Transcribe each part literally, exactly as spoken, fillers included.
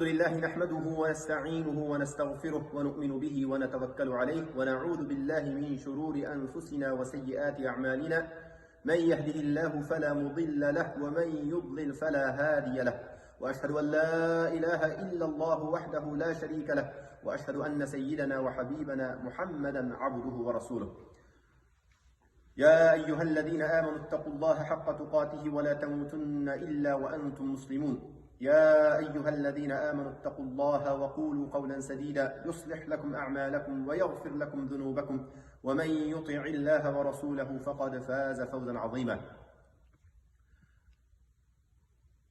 لله نحمده ونستعينه ونستغفره ونؤمن به ونتوكل عليه ونعوذ بالله من شرور أنفسنا وسيئات أعمالنا. من يهده الله فلا مضل له ومن يضلل فلا هادي له. وأشهد أن لا إله إلا الله وحده لا شريك له. وأشهد أن سيدنا وحبيبنا محمدا عبده ورسوله. يا أيها الذين آمنوا اتقوا الله حق تقاته ولا تموتن إلا وأنتم مسلمون. يا أيها الذين آمنوا اتقوا الله وقولوا قولا سديدا يصلح لكم أعمالكم ويغفر لكم ذنوبكم ومن يطع الله ورسوله فقد فاز فوزا عظيما.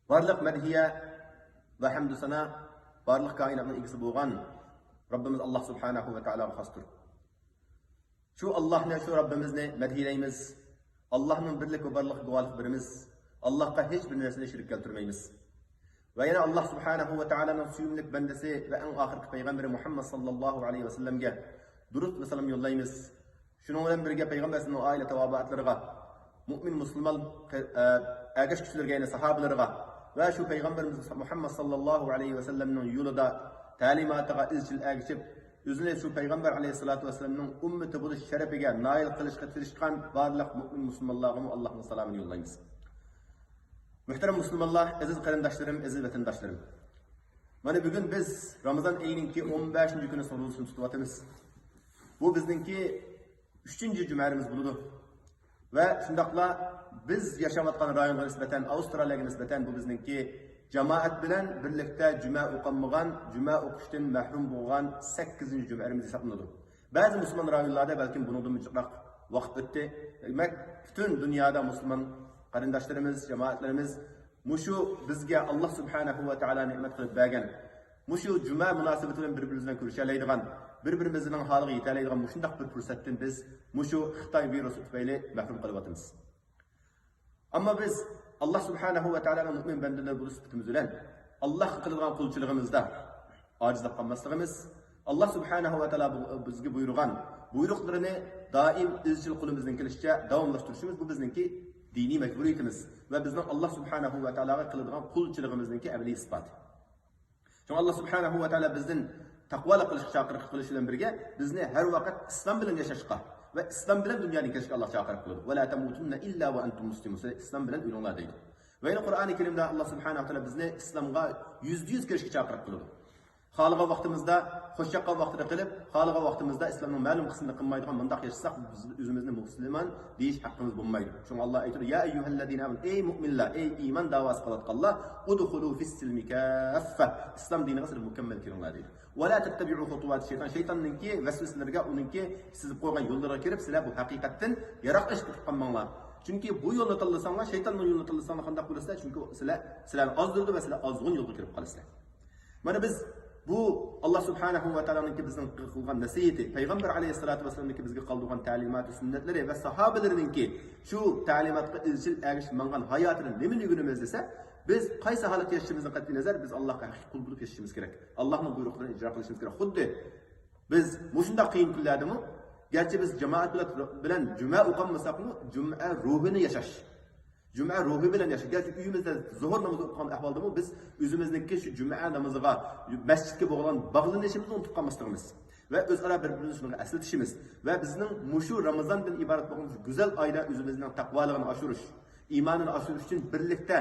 بارلىق مەدھىيە ۋە ھەمدۇ سانا بارلىق كائىناتنىڭ ئىگىسى بولغان رەببىمىز ئاللاھ سۇبھانەھۇ ۋە تائالاغا خاستۇر. شۇ ئاللاھنى، شۇ رەببىمىزنى مەدھىيلەيمىز. ئاللاھنىڭ بىرلىك ۋە بارلىقىغا گۇۋاھلىق بېرىمىز. ئاللاھقا ھېچ بىر نەرسىنى شېرىك كەلتۈرمەيمىز. ۋە يەنە ئاللاھ سۇبھانەھۇ ۋە تائالانىڭ سۆيۈملۈك بەندىسى ۋە ئەڭ ئاخىرقى پەيغەمبىرى مۇھەممەد ساللاللاھۇ ئەلەيھى ۋەسەللەمگە دۇرۇد ۋە سالام يوللايمىز. شۇنىڭ بىلەن بىرگە پەيغەمبەر ئەلەيھىسسالامنىڭ ئائىلە تاۋابىئاتلىرىغا، مۇئمىن مۇسۇلمان، ئە، ئەگەشكۈچىلىرىگە، يەنى ساھابىلىرىغا ۋە شۇ پەيغەمبىرىمىز مۇھەممەد ساللاللاھۇ ئەلەيھى ۋەسەللەمنىڭ يولىدا، تەلىماتىغا ئىزچىل ئەگىشىپ، ئۆزىنى شۇ پەيغەمبەر ئەلەيھىسسالاتۇ ۋەسسالامنىڭ ئۈممىتى بولۇش شەرىپىگە نائىل قىلىشقا تىرىشقان بارلىق مۇئمىن مۇسۇلمانلارغىمۇ ئاللاھنىڭ سالامىنى يوللايمىز. مۆھتەرەم مۇسۇلمانلار، ئەزىز قېرىنداشلىرىم، ئەزىز ۋەتەنداشلىرىم! مانا بۈگۈن بىز رامىزان ئېيىنىڭكى ئون بەشىنچى كۈنى روزىسىنى تۇتۇۋاتىمىز. بۇ بىزنىڭكى ئۈچىنچى جۈمەلىرىمىز بولىدۇ. ۋە شۇنداقلا بىز ياشاۋاتقان رايونغا نىسبەتەن، ئاۋسترالىيەگە نىسبەتەن بۇ بىزنىڭكى جامائەت بىلەن بىرلىكتە جۈمە ئوقۇمىغان، جۈمە ئوقۇشتىن مەھرۇم بولغان سەككىزىنچى جۈمەلىرىمىز ھېسابلىنىدۇ. بەزى مۇسۇلمان رايونلاردا بەلكىم بۇنىڭدىنمۇ جىقراق ۋاقىت ئۆتتى. دېمەك، پۈتۈن دۇنيادا مۇسۇلمان قېرىنداشلىرىمىز، جامائەتلىرىمىز مۇشۇ بىزگە ئاللاھ سۇبھانەھۇ ۋە تائالا نېمەت قىلىپ بەرگەن مۇشۇ جۈمە مۇناسىۋىتى بىلەن بىر-بىرىمىز بىلەن كۆرۈشەلەيدىغان، بىر-بىرىمىزنىڭ ھالىغا يېتەلەيدىغان مۇشۇنداق بىر پۇرسەتتىن بىز مۇشۇ خىتاي ۋىرۇسى تۈپەيلى مەھرۇم قېلىۋاتىمىز. ئەمما بىز ئاللاھ سۇبھانەھۇ ۋە تائالانىڭ مۇئمىن بەندىلىرى بولۇش سۈپىتىمىز بىلەن ئاللاھقا قىلىدىغان قۇلچىلىقىمىزدا ئاجىزلاپ قالماسلىقىمىز، ئاللاھ سۇبھانەھۇ ۋە تائالا بۇ-، بىزگە بۇيرۇغان بۇيرۇقلىرىنى دائىم ئىزچىل قولىمىزدىن كېلىشىچە داۋاملاشتۇرۇشىمىز، بۇ بىزنىڭكى دىنىي مەجبۇرىيىتىمىز ۋە بىزنىڭ ئاللاھ سۇبھانەھۇ ۋە تائالاغا قىلىدىغان قۇلچىلىقىمىزنىڭكى ئەمەلىي ئىسپاتى. شۇڭا ئاللاھ سۇبھانەھۇ ۋە تائالا بىزدىن تەقۋالىق قىلىشقا چاقىرىق قىلىش بىلەن بىرگە، بىزنى ھەر ۋاقىت ئىسلام بىلەن ياشاشقا ۋە ئىسلام بىلەن دۇنيادىن كېتىشكە ئاللاھ چاقىرىق قىلىدۇ. «ۋە لا تەمۇتۇننە ئىللا ۋە ئەنتۇم مۇسلىمۇن.» سىلەر ئىسلام بىلەن ئۆلۈڭلار دەيدۇ. ۋە يەنە قۇرئانى كەرىمدە ئاللاھ سۇبھانەھۇ ۋە تائالا بىزنى ئىسلامغا يۈزدە يۈز كىرىشكە چاقىرىق قىلىدۇ. خالىغان ۋاقتىمىزدا، خوش ياققان ۋاقتىدا قىلىپ، خالىغان ۋاقتىمىزدا ئىسلامنىڭ مەلۇم قىسمىنى قىلمايدىغان مۇنداق ياشىساق، بىز ئۆزىمىزنى مۇسۇلمان دېيىش ھەققىمىز بولمايدۇ. شۇڭا ئاللاھ ئېيتىدۇ، «يا ئەييۇھەللەزىنە ئامەنۇ»، ئەي مۇئمىنلار، ئەي ئىمان داۋاسى قىلىۋاتقانلار، «ئۇدخۇلۇ فىسسىلمى كاففە»، ئىسلام دىنىغا سىلەر مۇكەممەل كىرىڭلار دەيدۇ. «ۋە لا تەتتەبىئۇ خۇتۇۋاتى شەيتان»، شەيتاننىڭكى ۋەسۋەسىلىرىگە، ئۇنىڭكى سىزىپ قويغان يوللىرىغا كىرىپ، سىلەر بۇ ھەقىقەتتىن يىراقلىشىپ كېتىپ قالماڭلار. چۈنكى بۇ يولنى تاللىساڭلار، شەيتاننىڭ يولىنى تاللىساڭلار قانداق بولىسىلەر؟ چۈنكى سىلەر، سىلەرنى ئازدۇرىدۇ ۋە سىلەر ئازغۇن يولغا كىرىپ قالىسىلەر. مانا بىز بۇ ئاللاھ سۇبھانەھۇ ۋە تائالانىڭكى بىزنىڭ قىلغان نەسىھىتى، پەيغەمبەر ئەلەيھىسسالاتۇ ۋەسسالامنىڭكى بىزگە قالدۇرغان تەلىماتى، سۈننەتلىرى ۋە ساھابىلىرىنىڭكى شۇ تەلىماتقا ئىزچىل ئەگىشىپ ماڭغان ھاياتىدىن نېمىنى ئۆگىنىمىز دېسە، بىز قايسى ھالەتتە ياشىشىمىزدىن قەتئىينەزەر، بىز ئاللاھقا ھەقىقىي قۇل بولۇپ ياشىشىمىز كېرەك. ئاللاھنىڭ بۇيرۇقلىرىنى ئىجرا قىلىشىمىز كېرەك. خۇددى بىز مۇشۇنداق قىيىن كۈنلەردىمۇ، گەرچە بىز جامائەت بىلەن، بىلەن جۈمە ئوقۇمىساقمۇ، جۈمە روھىنى ياشاش، جۈمە روھى بىلەن ياشاش. گەرچە ئۆيىمىزدە زۇھۇر نامىزى ئوقۇغان ئەھۋالدىمۇ، بىز ئۆزىمىزنىڭكى شۇ جۈمە نامىزىغا، مەسچىتكە بولغان باغلىنىشىمىزنى ئۇنتۇپ قالماسلىقىمىز ۋە ئۆزئارا بىر-بىرىمىزنى شۇنىڭغا ئەسلىتىشىمىز ۋە بىزنىڭ مۇشۇ رامىزاندىن ئىبارەت بولغان شۇ گۈزەل ئايدا ئۆزىمىزنىڭ تەقۋالىقىنى ئاشۇرۇش، ئىمانىنى ئاشۇرۇش ئۈچۈن بىرلىكتە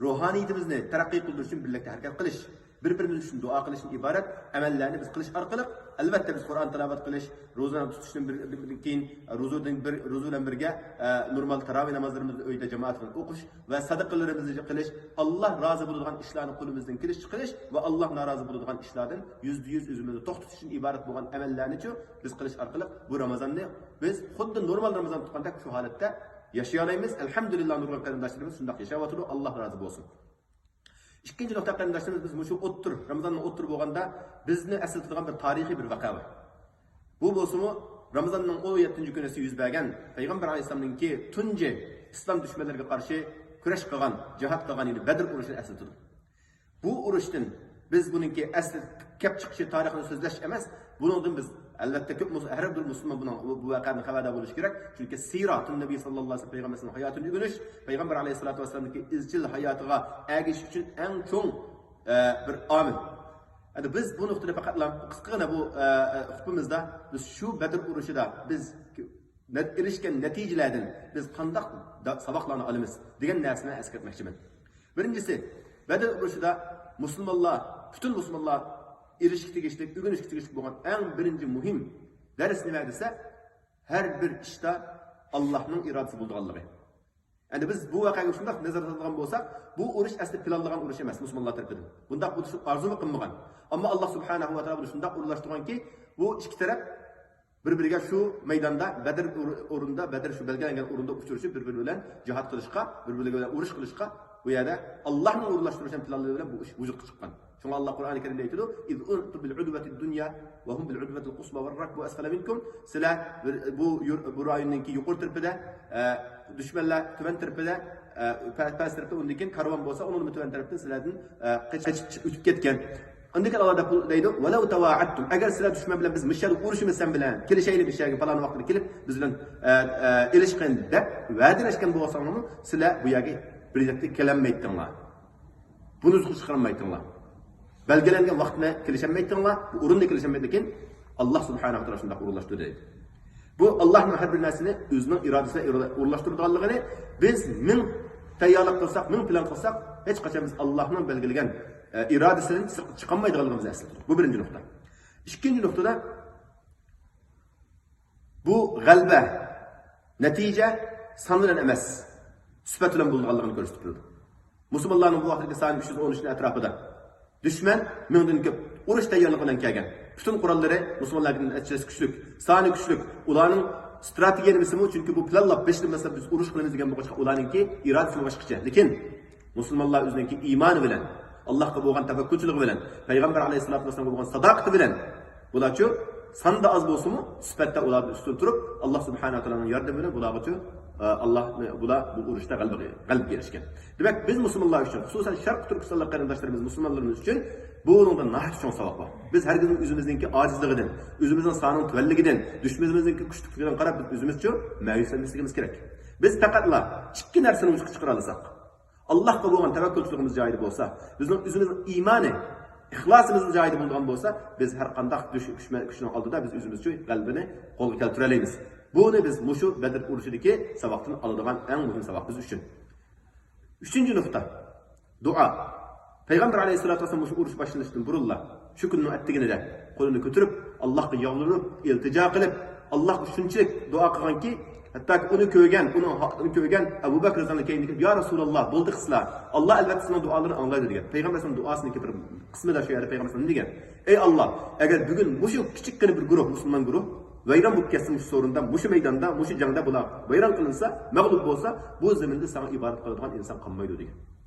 روھانىيىتىمىزنى تەرەققىي قىلدۇرۇش ئۈچۈن بىرلىكتە ھەرىكەت قىلىش، بىر-بىرىمىز ئۈچۈن دۇئا قىلىشتىن ئىبارەت ئەمەللەرنى بىز قىلىش ئارقىلىق، ئەلۋەتتە، بىز قۇرئان تىلاۋەت قىلىش، روزا تۇتۇشتىن بىر، بىر، بىر كېيىن، روزىدىن بىر، روزا بىلەن بىرگە، ئە، نورمال تاراۋىھ نامازلىرىمىزنى ئۆيدە جامائەت بىلەن ئوقۇش ۋە سەدىقىلىرىمىزنى قىلىش، ئاللاھ رازى بولىدىغان ئىشلارنى قولىمىزدىن كېلىشىچە قىلىش ۋە ئاللاھ نارازى بولىدىغان ئىشلاردىن يۈزدە يۈز ئۆزىمىزنى توختىتىشتىن ئىبارەت بولغان ئەمەللەرنىچۇ بىز قىلىش ئارقىلىق بۇ رامىزاننى بىز خۇددى نورمال رامىزان تۇتقاندەك شۇ ھالەتتە ياشىيالايمىز. ئەلھەمدۇلىللاھ، نۇرغۇن قېرىنداشلىرىمىز شۇنداق ياشاۋاتىدۇ. ئاللاھ رازى بولسۇن. ئىككىنچى نۇقتا، قېرىنداشلىرىمىز، بىز مۇشۇ ئوتتۇر، رامىزاننىڭ ئوتتۇرى بولغاندا بىزنى ئەسلىتىدىغان بىر تارىخىي بىر ۋەقە بار. بۇ بولسىمۇ رامىزاننىڭ ئون يەتتىنچى كۈنىسى يۈز بەرگەن پەيغەمبەر ئەلەيھىسسالامنىڭكى تۇنجى ئىسلام دۈشمەنلىرىگە قارشى كۈرەش قىلغان، جىھاد قىلغان، يەنى بەدر ئۇرۇشىنى ئەسلىتىدۇ. بۇ ئۇرۇشتىن بىز بۇنىڭكى ئەسلى كەپ چىقىشى تارىخىنى سۆزلەش ئەمەس، بۇنىڭدىن بىز، ئەلۋەتتە، كۆپ مۇس-، ھەر بىر مۇسۇلمان بۇنىڭ، بۇ، بۇ ۋەقەدىن خەۋەردار بولۇشى كېرەك. چۈنكى سىراتۇن نەبىي ساللاللاھۇ ئەلەيھى ۋەسەللەم پەيغەمبىرىمىزنىڭ ھاياتىنى ئۆگىنىش، پەيغەمبەر ئەلەيھىسسالاتۇ ۋەسسالامنىڭكى ئىزچىل ھاياتىغا ئەگىشىش ئۈچۈن ئەڭ چوڭ ئە، بىر ئامىل. ئەمدى بىز بۇ نۇقتىدا پەقەتلا قىسقىغىنە بۇ، ئە، ئە، خۇتبىمىزدا بىز شۇ بەدر ئۇرۇشىدا بىز نەت-، ئېرىشكەن نەتىجىلەردىن بىز قانداق دا-، ساۋاقلارنى ئالىمىز دېگەن نەرسىنى ئەسكەرتمەكچىمەن. بىرىنچىسى، بەدر ئۇرۇشىدا مۇسۇلمانلار، پۈتۈن مۇسۇلمانلار ئېرىشىشكە تېگىشلىك، ئۆگىنىشكە تېگىشلىك بولغان ئەڭ بىرىنچى مۇھىم دەرس نېمە دېسە، ھەر بىر ئىشتا ئاللاھنىڭ ئىرادىسى بولىدىغانلىقى. ئەمدى بىز بۇ ۋەقەگە شۇنداق نەزەر سالىدىغان بولساق، بۇ ئۇرۇش ئەسلى پىلانلىغان ئۇرۇش ئەمەس مۇسۇلمانلار تەرىپىدىن. بۇنداق بولۇشى ئارزۇمۇ قىلمىغان. ئەمما ئاللا سۇبھانەھۇ ۋە تائالا بۇنى شۇنداق ئورۇنلاشتۇرغانكى، بۇ ئىككى تەرەپ بىر-بىرىگە شۇ مەيداندا، بەدر ئورنىدا، بەدر شۇ بەلگىلەنگەن ئورۇندا ئۇچرىشىپ، بىر-بىرى بىلەن جىھاد قىلىشقا، بىر-بىرى بىلەن ئۇرۇش قىلىشقا، بۇ يەردە ئاللاھنىڭ ئورۇنلاشتۇرۇشى بىلەن پىلانلىرى بىلەن بۇ ئىش ۋۇجۇدقا چىققان. شۇڭا ئاللا قۇرئانى كەرىمدە ئېيتىدۇ، «إذ أنتم بالعدوة الدنيا وهم بالعدوة القصوى والركب أسفل منكم.» سىلەر بىر، بۇ يۇر-، بۇ رايوننىڭكى يۇقىرى تەرىپىدە، ئە، دۈشمەنلەر تۆۋەن تەرىپىدە، ئە، پە-، پەس تەرەپتە، ئۇندىن كېيىن كارۋان بولسا، ئۇنىڭ تۆۋەن تەرىپىدىن سىلەردىن، ئە، قېچىپ ئۆتۈپ كەتكەن. ئاندىن كېيىن ئاللا دەپ دەيدۇ، «ولو تواعدتم.» ئەگەر سىلەر دۈشمەن بىلەن، «بىز مۇشۇ يەردە ئۇرۇشىمىز سەن بىلەن، كېلىشەيلى مۇشۇ يەرگە، پالان ۋاقىتتا كېلىپ، بىز بىلەن، ئە، ئە، ئېلىشقىن» دەپ ۋەدىلەشكەن بولساڭلارمۇ، سىلەر بۇ يەرگە بىرلىكتە كېلەلمەيتتىڭلار. بۇنى يوققا چىقارمايتتىڭلار. بەلگىلەنگەن ۋاقىتنى كېلىشەلمەيتتىڭلار، بۇ ئورۇندا كېلىشەلمەيتتىڭلار، لېكىن ئاللا سۇبھانەھۇ ۋە تائالا شۇنداق ئورۇنلاشتۇردى دەيدۇ. بۇ ئاللانىڭ ھەر بىر نەرسىنى ئۆزىنىڭ ئىرادىسى بىلەن ئورۇنلاشتۇرىدىغانلىقىنى بىز مىڭ تەييارلىق قىلساق، مىڭ پىلان قىلساق، ھېچقاچان بىز ئاللانىڭ بەلگىلىگەن، ئە، ئىرادىسىدىن سىرتقا چىقالمايدىغانلىقىمىزنى ئەسلىتىدۇ. بۇ بىرىنچى نۇقتا. ئىككىنچى نۇقتىدا، بۇ غەلىبە، نەتىجە سان بىلەن ئەمەس، سۈپەت بىلەن بولىدىغانلىقىنى كۆرسىتىپ بېرىدۇ. مۇسۇلمانلارنىڭ بۇ ۋاقىتتىكى سانى ئۈچ يۈز ئون ئۈچنىڭ ئەتراپىدا. دۈشمەن مىڭدىن كۆپ، ئۇرۇش تەييارلىقى بىلەن كەلگەن. پۈتۈن قوراللىرى مۇسۇلمانلاردىكى نەتىجىسى كۈچلۈك، سانى كۈچلۈك. ئۇلارنىڭ ستراتېگىيە نېمىسىمۇ، چۈنكى بۇ پىلانلاپ، بېشىدىن باشلاپ بىز ئۇرۇش قىلىمىز دېگەن بولغاچقا، ئۇلارنىڭكى ئىرادىسىمۇ باشقىچە. لېكىن مۇسۇلمانلار ئۆزىنىڭكى ئىمانى بىلەن، ئاللاھقا بولغان تەۋەككۈلچىلىكى بىلەن، پەيغەمبەر ئەلەيھىسسالاتۇ ۋەسسالامغا بولغان ساداقىتى بىلەن، بۇلارچۇ ساندا ئاز بولسىمۇ، سۈپەتتە ئۇلاردىن ئۈستۈن تۇرۇپ، ئاللاھ سۇبھانەھۇ ۋە تائالانىڭ ياردىمى بىلەن بۇلارغىچۇ، ئە، ئاللاھ، بۇلار بۇ ئۇرۇشتا غەلىبىگە، غەلىبىگە ئېرىشكەن. دېمەك، بىز مۇسۇلمانلار ئۈچۈن، خۇسۇسەن شەرقىي تۈركىستانلىق قېرىنداشلىرىمىز، مۇسۇلمانلىرىمىز ئۈچۈن بۇنىڭدا ناھايىتى چوڭ ساۋاق بار. بىز ھەرگىز ئۆزىمىزنىڭكى ئاجىزلىقىدىن، ئۆزىمىزنىڭ سانىنىڭ تۆۋەنلىكىدىن، دۈشمىنىمىزنىڭكى كۈچلۈكلۈكىدىن قاراپ، بىز ئۆزىمىزچۇ مەيۈسلەنمەسلىكىمىز كېرەك. بىز پەقەتلا ئىككى نەرسىنى ۋۇجۇدقا چىقىرالىساق، ئاللاھقا بولغان تەۋەككۈلچىلىكىمىز جايىدا بولسا، بىزنىڭ ئۆزىمىزنىڭ ئىمانى، ئىخلاسىمىز جايىدا بولىدىغان بولسا، بىز ھەر قانداق دۈش-، دۈشمەن كۈچىنىڭ ئالدىدا بىز ئۆزىمىزچۇ غەلىبىنى قولغا كەلتۈرەلەيمىز. بۇنى بىز مۇشۇ بەدر ئۇرۇشىدىكى ساۋاقتىن ئالىدىغان ئەڭ مۇھىم ساۋاق بىز ئۈچۈن. ئۈچىنچى نۇقتا، دۇئا. پەيغەمبەر ئەلەيھىسسالاتۇ ۋەسسالام مۇشۇ ئۇرۇش باشلىنىشتىن بۇرۇنلا، شۇ كۈننىڭ ئەتىگىنىدە قولىنى كۆتۈرۈپ، ئاللاھقا يالۋۇرۇپ، ئىلتىجا قىلىپ، ئاللاھقا شۇنچىلىك دۇئا قىلغانكى، ھەتتاكى ئۇنى كۆرگەن، ئۇنىڭ ھالىنى كۆرگەن ئەبۇ بەكرى رەزىياللاھۇ ئەنھۇ كەينىدىن كېلىپ، «يا رەسۇلاللاھ، بولدى قىلسىلا، ئاللاھ ئەلۋەتتە سېنىڭ دۇئالىرىڭنى ئاڭلايدۇ» دېگەن. پەيغەمبەر ئەلەيھىسسالام دۇئاسىنىڭكى بىر قىسمىدا شۇ يەردە پەيغەمبەر ئەلەيھىسسالام نېمە دېگەن؟ «ئەي ئاللاھ، ئەگەر بۈگۈن مۇشۇ كىچىككىنە بىر گۇرۇھ مۇسۇلمان گۇرۇھ ۋەيران بولۇپ كەتسە مۇشۇ سورۇندا، مۇشۇ مەيداندا، مۇشۇ جەڭدە بۇلار ۋەيران قىلىنسا، مەغلۇپ بولسا، بۇ زېمىندا ساڭا ئىبادەت قىلىدىغان ئىنسان قالمايدۇ» دېگەن.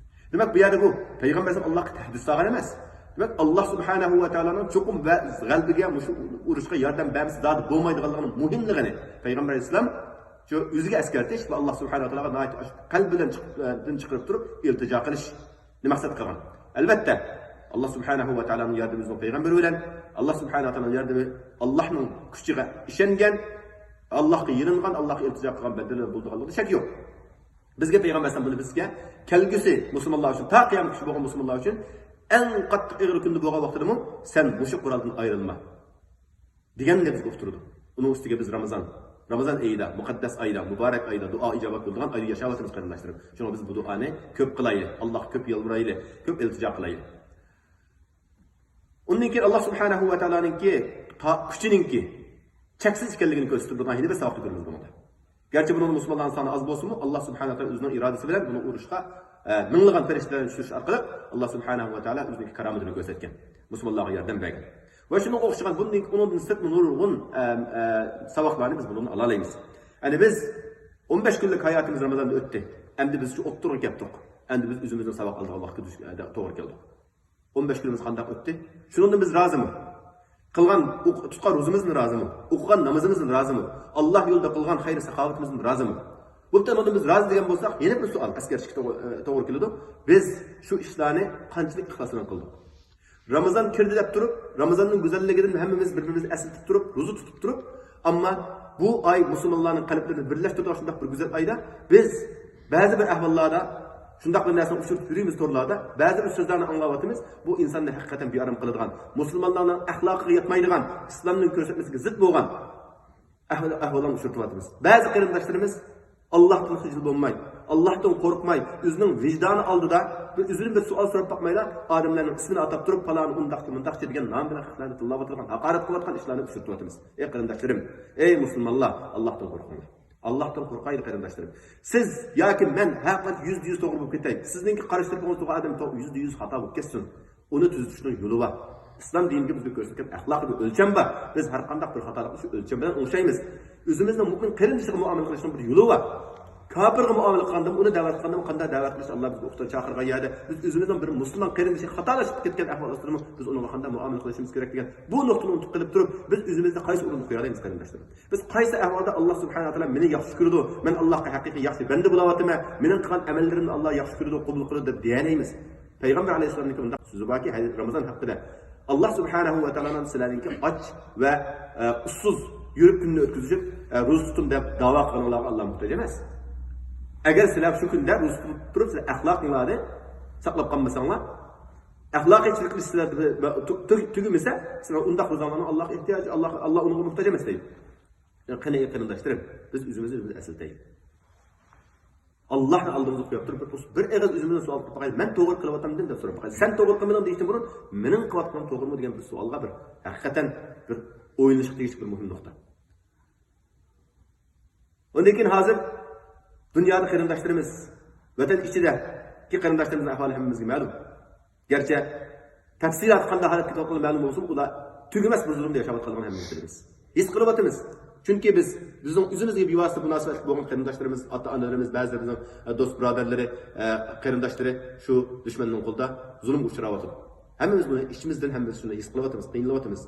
دېمەك، بۇ يەردە بۇ پەيغەمبەر ئەلەيھىسسالام ئاللاھقا تەھدىت سالغان ئەمەس. دېمەك، ئاللاھ سۇبھانەھۇ ۋە تائالانىڭ چوقۇم ۋە غەلىبىگە مۇشۇ ئۇرۇشقا ياردەم بەرمىسە زادى بولمايدىغانلىقىنىڭ مۇھىملىقىنى پەيغەمبەر ئەلەيھىسسالام شۇ ئۆزىگە ئەسكەرتىش ۋە ئاللاھ سۇبھانەھۇ ۋە تائالاغا ناھايىتى قەلب بىلەن چىقىپ، دىن چىقىرىپ تۇرۇپ ئىلتىجا قىلىش. نى مەقسەت قىلغان. ئەلۋەتتە، ئاللاھ سۇبھانەھۇ ۋە تائالانىڭ ياردىمى ئۆزىنىڭ پەيغەمبىرى بىلەن، ئاللاھ سۇبھانەھۇ ۋە تائالانىڭ ياردىمى ئاللاھنىڭ كۈچىگە ئىشەنگەن، ئاللاھقا يېلىنغان، ئاللاھقا ئىلتىجا قىلغان بەندىلەر بولىدىغانلىقىدا شەك يوق. بىزگە پەيغەمبەر ئەلەيھىسسالام بۇنى بىزگە كەلگۈسى مۇسۇلمانلار ئۈچۈن، تا قىيامەت كۈنى بولغان مۇسۇلمانلار ئۈچۈن ئەڭ قاتتىق ئېغىر كۈندە بولغان ۋاقتىدىمۇ سەن مۇشۇ قورالدىن ئايرىلما. دېگەننى بىزگە ئۇقتۇرىدۇ. ئۇنىڭ ئۈستىگە بىز رامىزان، رامىزان ئېيىدا، مۇقەددەس ئايدا، مۇبارەك ئايدا، دۇئا ئىجابەت بولىدىغان ئايدا ياشاۋاتىمىز، قېرىنداشلىرىم. شۇڭا بىز بۇ دۇئانى كۆپ قىلايلى، ئاللاھقا كۆپ يالۋۇرايلى، كۆپ ئىلتىجا قىلايلى. ئۇندىن كېيىن ئاللاھ سۇبھانەھۇ ۋە تائالانىڭكى تا-، كۈچىنىڭكى چەكسىز ئىكەنلىكىنى كۆرسىتىپ بۇ يەنە بىر ساۋاقتا كۆرىمىز بۇنىڭدا. گەرچە بۇنىڭدا مۇسۇلمانلارنىڭ سانى ئاز بولسىمۇ، ئاللاھ سۇبھانەھۇ ۋە تائالا ئۆزىنىڭ ئىرادىسى بىلەن بۇنى ئۇرۇشقا، ئە، مىڭلىغان پەرىشتىلەرنى چۈشۈرۈش ئارقىلىق ئاللاھ سۇبھانەھۇ ۋە تائالا ئۆزىنىڭكى كارامىتىنى كۆرسەتكەن. مۇسۇلمانلارغا ياردەم بەرگەن. ۋە شۇنىڭغا ئوخشىغان بۇندىن، ئۇنىڭدىن سىرتمۇ نۇرغۇن، ئە، ئە، ساۋاقلارنى بىز بۇنىڭدىن ئالالايمىز. يەنى بىز ئون بەش كۈنلۈك ھاياتىمىز رامىزاندا ئۆتتى. ئەمدى بىز شۇ ئوتتۇرىغا كەپتۇق. ئەمدى بىز ئۆزىمىزنىڭ ساۋاق ئالىدىغان ۋاقتىغا دۇش-، ئە، توغرا كەلدۇق. ئون بەش كۈنىمىز قانداق ئۆتتى؟ شۇنىڭدىن بىز رازىمۇ؟ قىلغان، ئوق-، تۇتقان روزىمىزدىن رازىمۇ؟ ئوقۇغان نامىزىمىزدىن رازىمۇ؟ ئاللاھ يولىدا قىلغان خەير ساخاۋىتىمىزدىن رازىمۇ؟ بوپتۇ، ئۇنىڭدىن بىز رازى دېگەن بولساق، يەنە بىر سوئال ئەسكەرتىشكە توغرا، ئە، توغرا كېلىدۇ. بىز شۇ ئىشلارنى قانچىلىك ئىخلاس بىلەن قىلدۇق؟ رامىزان كىردى دەپ تۇرۇپ، رامىزاننىڭ گۈزەللىكىدىن ھەممىمىز بىر-بىرىمىزنى ئەسلىتىپ تۇرۇپ، روزا تۇتۇپ تۇرۇپ، ئەمما بۇ ئاي مۇسۇلمانلارنىڭ قەلبلىرىنى بىرلەشتۈرىدىغان شۇنداق بىر گۈزەل ئايدا بىز بەزى بىر ئەھۋاللاردا شۇنداق بىر نەرسىنى ئۇچرىتىپ يۈرىمىز تورلاردا. بەزى بىر سۆزلەرنى ئاڭلاۋاتىمىز، بۇ ئىنساننى ھەقىقەتەن بىئارام قىلىدىغان، مۇسۇلمانلارنىڭ ئەخلاقىغا يەتمەيدىغان، ئىسلامنىڭ كۆرسەتمىسىگە زىت بولغان ئەھۋال، ئەھۋاللارنى ئۇچرىتىۋاتىمىز. بەزى قېرىنداشلىرىمىز ئاللاھتىن خىجىل بولماي، ئاللاھتىن قورقماي، ئۆزىنىڭ ۋىجدانى ئالدىدا بىر ئۆزىدىن بىر سوئال سوراپ باقمايلا، ئادەملەرنىڭ ئىسمىنى ئاتاپ تۇرۇپ، پالانى ئۇنداقچى، مۇنداقچى دېگەن نام بىلەن خەقلەرنى تىللاۋاتىدىغان، ھاقارەت قىلىۋاتقان ئىشلارنى ئۇچرىتىۋاتىمىز. ئەي قېرىنداشلىرىم، ئەي مۇسۇلمانلار، ئاللاھتىن قورقۇڭلار. ئاللاھتىن قورقايلى قېرىنداشلىرىم. سىز ياكى مەن ھەر قانچە يۈزدە يۈز توغرا بولۇپ كېتەي، سىزنىڭكى قارشى تەرىپىڭىز تۇرغان ئادەم تو-، يۈزدە يۈز خاتا بولۇپ كەتسۇن. ئۇنى تۈزىتىشنىڭ يولى بار. ئىسلام دىنىدىكى بىزگە كۆرسەتكەن ئەخلاقىي بىر ئۆلچەم بار. بىز ھەر قانداق بىر خاتالىقنى شۇ ئۆلچەم بىلەن ئوڭشايمىز. ئۆزىمىزنىڭ مۇئمىن قېرىندىشىغا مۇئامىلە قىلىشنىڭ بىر يولى بار. كاپىرغا مۇئامىلە قىلغاندىمۇ، ئۇنى دەۋەت قىلغاندىمۇ، قانداق دەۋەت قىلىش، ئاللا بىزگە ئۇقتۇرۇپ چاقىرغان يەردە بىز ئۆزىمىزنىڭ بىر مۇسۇلمان قېرىندىشىغا خاتالىشىپ كەتكەن ئەھۋال ئاستىدىمۇ بىز ئۇنىڭغا قانداق مۇئامىلە قىلىشىمىز كېرەك دېگەن بۇ نۇقتىنى ئۇنتۇپ قېلىپ تۇرۇپ، بىز ئۆزىمىزنى قايسى ئورۇندا قويالايمىز قېرىنداشلىرىم؟ بىز قايسى ئەھۋالدا، ئاللا سۇبھانەھۇ ۋە تائالا مېنى ياخشى كۆرىدۇ، مەن ئاللاغا ھەقىقىي ياخشى بەندە بولاۋاتىمەن، مېنىڭ قىلغان ئەمەللىرىمنى ئاللا ياخشى كۆرىدۇ، قوبۇل قىلىدۇ دەپ دېيەلەيمىز. پەيغەمبەر ئەلەيھىسسالامنىڭكى مۇنداق سۆزى باركى، ھەدىس، رامىزان ھەققىدە، ئاللا سۇبھانەھۇ ۋە تائالانىڭ سىلەرنىڭكى ئاچ ۋە، ئە، ئۇسسۇز يۈرۈپ كۈننى ئۆتكۈزۈشۈپ، ئە، روزا تۇتتۇم دەپ داۋا قىلغىنىڭلارغا ئاللا موھتاج ئەمەس. ئەگەر سىلەر شۇ كۈندە روزا تۇتۇپ تۇرۇپ، سىلەر ئەخلاقىڭلارنى ساقلاپ قالمىساڭلار، ئەخلاقىي چىرىكلىشىش سىلەردە بىر، بىر تۈ-، تۈ-، تۈگىمىسە، سىلەر ئۇنداق روزاڭلارنىڭ ئاللاغا ئېھتىياجى، ئاللا، ئاللا ئۇنىڭغا موھتاج ئەمەس دەيدۇ. يەنى قېنى، ئېي قېرىنداشلىرىم، بىز ئۆزىمىزنى ئۆزىمىز ئەسلىتەيلى. ئاللانى ئالدىمىزغا قويۇپ تۇرۇپ، بىر، بىر ئېغىز ئۆزىمىزدىن سوئال قىلىپ باقايلى، مەن توغرا قىلىۋاتامدىمۇ دەپ سوراپ باقايلى. سەن توغرا قىلمىدىڭ دېيىشتىن بۇرۇن، مېنىڭ قىلىۋاتقىنىم توغرىمۇ دېگەن بىر سوئالغا بىر ھەقىقەتەن بىر ئويلىنىشقا تېگىشلىك بىر مۇھىم نۇقتا. ئۇندىن كېيىن ھازىر دۇنيادا قېرىنداشلىرىمىز، ۋەتەن ئىچىدىكى قېرىنداشلىرىمىزنىڭ ئەھۋالى ھەممىمىزگە مەلۇم. گەرچە تەپسىلاتى قانداق ھالەتتە كېتىۋاتقانلىقى مەلۇم بولسىمۇ، ئۇلار تۈگىمەس بۇ زۇلۇمدا ياشاۋاتقانلىقىنى ھەممىمىز بىلىمىز. ھېس قىلىۋاتىمىز. چۈنكى بىز، بىزنىڭ ئۆزىمىزگە بىۋاسىتە مۇناسىۋەتلىك بولغان قېرىنداشلىرىمىز، ئاتا-ئانىلىرىمىز، بەزىلىرى بىزنىڭ، ئە، دوست بۇرادەرلىرى، ئە، قېرىنداشلىرى شۇ دۈشمەننىڭ قولىدا زۇلۇمغا ئۇچراۋاتىدۇ. ھەممىمىز بۇنى ئىچىمىزدىن، ھەممىمىز شۇنى ھېس قىلىۋاتىمىز، قىينىلىۋاتىمىز.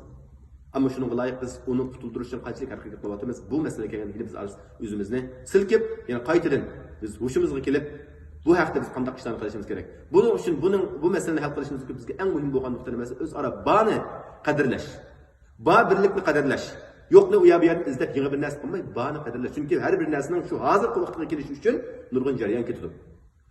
ئەمما شۇنىڭغا لايىق بىز ئۇنى قۇتۇلدۇرۇش ئۈچۈن قانچىلىك ھەرىكەت قىلىۋاتىمىز؟ بۇ مەسىلىگە كەلگەندە بىز ئۆزىمىزنى سىلكىپ، يەنە قايتىدىن بىز ھوشىمىزغا كېلىپ، بۇ ھەقتە بىز قانداق ئىشلارنى قىلىشىمىز كېرەك؟ بۇنىڭ ئۈچۈن، بۇنىڭ، بۇ مەسىلىنى ھەل قىلىشىمىزدىكى بىزگە ئەڭ مۇھىم بولغان نۇقتا نېمە دېسە، ئۆزئارا بارنى قەدىرلەش، بار بىرلىكنى قەدىرلەش، يوقنى ئۇ يەر بۇ يەردىن ئىزدەپ يېڭى بىر نەرسە قىلماي، بارنى قەدىرلەش. چۈنكى ھەر بىر نەرسىنىڭ شۇ ھازىرقى ۋاقىتقا كېلىشى ئۈچۈن نۇرغۇن جەريان كېتىدۇ.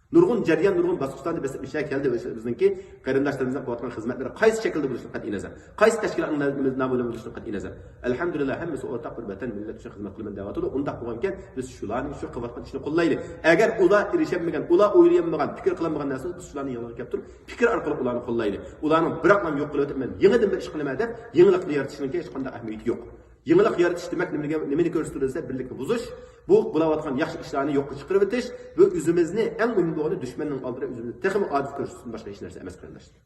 نۇرغۇن جەريان، نۇرغۇن باسقۇچلارنى بېسىپ ئىشلەپ كەلدى. بىزنىڭكى قېرىنداشلىرىمىزنىڭ قىلىۋاتقان خىزمەتلىرى قايسى شەكىلدە بولۇشىدىن قەتئىينەزەر، قايسى تەشكىلاتنىڭ نامى بىلەن بولۇشىدىن قەتئىينەزەر، ئەلھەمدۇلىللا، ھەممىسى ئورتاق بىر ۋەتەن، مىللەت ئۈچۈن خىزمەت قىلىمەن دەۋاتىدۇ. ئۇنداق بولغانىكەن، بىز شۇلارنى، شۇ قىلىۋاتقان ئىشنى قوللايلى. ئەگەر ئۇلار ئېرىشەلمىگەن، ئۇلار ئويلىيالمىغان، پىكىر قىلالمىغان نەرسە بولسا، بىز شۇلارنى يېڭىغا كەلتۈرۈپ، پىكىر ئارقىلىق ئۇلارنى قوللايلى. ئۇلارنىڭ بىراقلا يوق قىلىۋېتىپ، مەن يېڭىدىن بىر ئىش قىلىمەن دەپ، يېڭىلىقنى يارىتىشنىڭكى ھېچقانداق ئەھمىيىتى يوق. يېڭىلىق يارىتىش دېمەك نېمىگە، نېمىنى كۆرسىتىدۇ دېسە، بىرلىكنى بۇزۇش، بۇ بولاۋاتقان ياخشى ئىشلارنى يوققا چىقىرىۋېتىش، بۇ ئۆزىمىزنى ئەڭ مۇھىم بولغىنى دۈشمەننىڭ ئالدىدا ئۆزىمىزنى تېخىمۇ ئاجىز كۆرسىتىشتىن باشقا ھېچ نەرسە ئەمەس، قېرىنداشلار.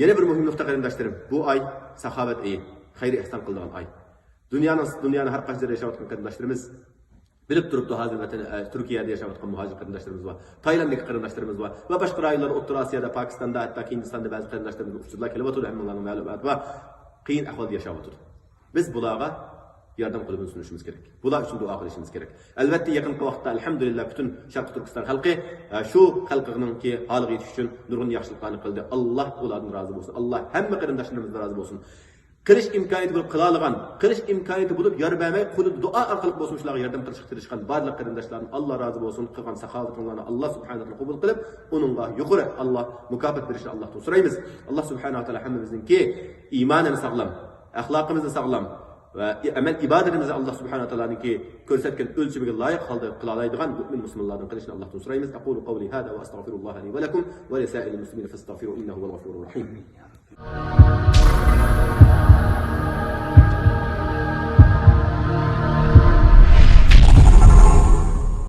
يەنە بىر مۇھىم نۇقتا، قېرىنداشلىرىم، بۇ ئاي ساخاۋەت ئېيى، خەير ئېھسان قىلىدىغان ئاي. دۇنيانىڭ، دۇنيانىڭ ھەر قايسى جايدا ياشاۋاتقان قېرىنداشلىرىمىز بىلىپ تۇرۇپتۇ، ھازىر ۋەتەن، ئە، تۈركىيەدە ياشاۋاتقان مۇھاجىر قېرىنداشلىرىمىز بار، تايلاندتىكى قېرىنداشلىرىمىز بار ۋە باشقا رايونلاردا، ئوتتۇرا ئاسىيادا، پاكىستاندا، ھەتتا ھىندىستاندا بەزى قېرىنداشلىرىمىزغا ئۇچۇرلار كېلىۋاتىدۇ، ھەممىڭلارنىڭ مەلۇماتى بار. قىيىن ئەھۋالدا ياشاۋاتىدۇ. بىز بۇلارغا ياردەم قولىمىزنى سۇنۇشىمىز كېرەك. بۇلار ئۈچۈن دۇئا قىلىشىمىز كېرەك. ئەلۋەتتە، يېقىنقى ۋاقىتتا، ئەلھەمدۇلىللا، پۈتۈن شەرقىي تۈركىستان خەلقى، ئە، شۇ خەلقىنىڭكى ھالىغا يېتىش ئۈچۈن نۇرغۇن ياخشىلىقلارنى قىلدى. ئاللا ئۇلاردىن رازى بولسۇن. ئاللا ھەممە قېرىنداشلىرىمىزدىن رازى بولسۇن. قىلىش ئىمكانىيىتى بولۇپ قىلالىغان، قىلىش ئىمكانىيىتى بولۇپ يار بەرمەي، قولىدا دۇئا ئارقىلىق بولسۇن شۇلارغا ياردەم قىلىشقا تىرىشقان بارلىق قېرىنداشلاردىن ئاللا رازى بولسۇن. قىلغان ساخاۋىتىڭلارنى ئاللا سۇبھانەھۇ ۋە تائالا قوبۇل قىلىپ، ئۇنىڭغا يۇقىرى ئاللا مۇكاپات بېرىشىنى ئاللاھتىن سورايمىز. ئاللا سۇبھانەھۇ ۋە تائالا ھەممىمىزنىڭكى ئىمانىنى ساغلام، ئەخلاقىمىزنى ساغلام ۋە ئەمەل ئىبادىتىمىزنى ئاللا سۇبھانەھۇ ۋە تائالانىڭكى كۆرسەتكەن ئۆلچىمىگە لايىق ھالدا قىلالايدىغان مۆمىن مۇسۇلمانلاردىن قىلىشىنى ئاللاھتىن سورايمىز. أقول قولي هذا وأستغفر الله لي ولكم ولسائر المسلمين فاستغفروه إنه هو الغفور الرحيم.